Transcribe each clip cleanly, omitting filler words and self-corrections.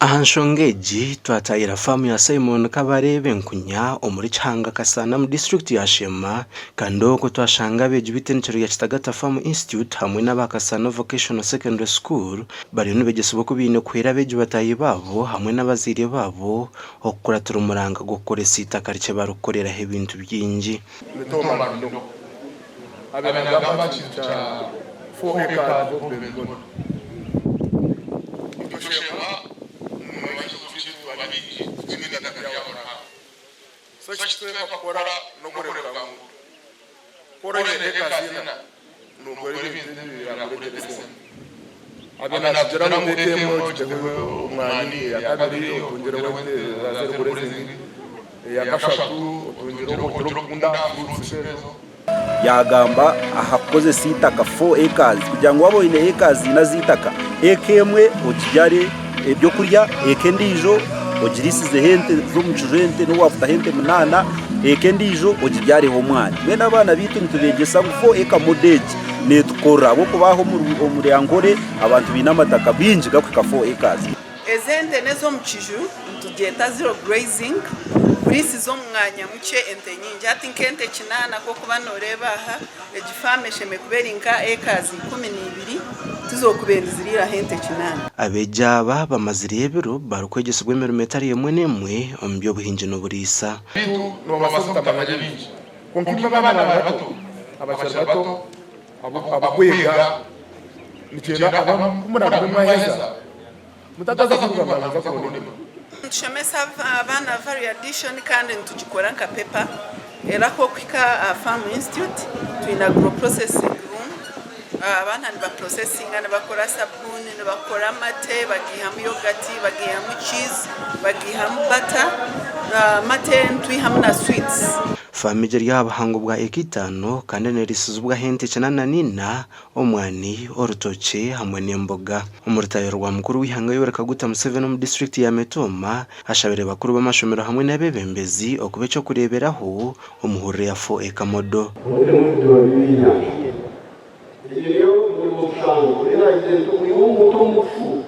Aha nshonga egi, twatahira faamu ya Simon Kabareebe Nkunya omuri Kihanga Kasaana omu disiturikiti ya Sheema kandi okwo twashanga abeegi b'eitendekero rya Kitagata Farm Institute hamwe n'aba Kasaana Vocational Secondary School bariyo nibegyesibwa oku baine kuhwera abeegi bataahi baabo hamwe n'abazaire baabo okukuratira omuranga gw'okukoresa eitaka rikye barikukoreraho ebintu bingi. Yaagamba aha kukozesa eitaka 4 acres kugira ngu waaba oine acres ina z'eitaka, eka emwe ogibyare ebyokurya, eka endiijo ogiriisizeho ente z'omu kiju ente n'obu waakutaho ente munaana, eka endiijo ogibyareho omwani. Mbwenu abaana baitu nitubeegyesa ngu 4 acre model egi neetukorera ahabw'okuba aha omuri Ankole abantu baine amataka maingi garikuhika 4 acres. Ezi ente n'ez'omu kiju nitugyeta zero grazing, kuriisiza omu mwanya mukye ente nyingi. Hati nk'ente kinaana kw'okuba nooreeba aha, egi faamu eshemereire kuba eri nka acres 12 tizokubaire niziriiraho ente kinaana. Abeegi aba bamazire ebiro barikwegyesibwa emirimo etari emwe n'emwe omu by'obuhingi n'oburiisa. Beitu noobaasa obutamanya bingi, kwonka imwe abaana bari bato, abakyari bato, abakwega, nikyenda ku muraabe mwaheza mutataza kuruga mwabanza kuronda emirimo. Nitushomesa abaana value addition kandi nitugikora nka paper era ku okuhika aha farm institute twine agro processing room abaana niba processinga nibakora sabuuni nibakora amate bagihamu yogati bagihamu cheese bagihamu butter amate nitwihamu na sweets. Faamu egi eri aha buhango bwa eka itaano kandi neeriisizibwaho ente 84, omwani, orutookye hamwe n'emboga. Omu rutayo rwa mukuru w'eihanga Yoweri Kaguta Museveni omu disiturikiti ya Mitooma, ashabire bakuru b'amashomero hamwe n'abeebembezi okuba eky'okureeberaho omu hurire ya Fo Eka Modo. Otemu ebidiba bibiina. Egyo niyo murimo mushango. Reero agira nti, Ori omuntu omufu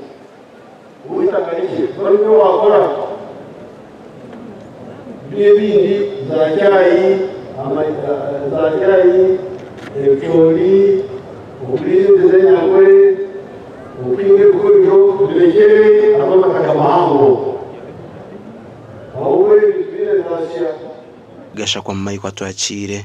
ow'eitaka rikye, bari niwe waakora biri ebindi, za kyayi, za kyayi, ebicoori, okuriisa ente z'enyankore, okuhinga ebikojo, birekyere ab'amataka mahango. Ahabw'okuba ebintu byona bizasya. Gashakwa Michael Atwakiire.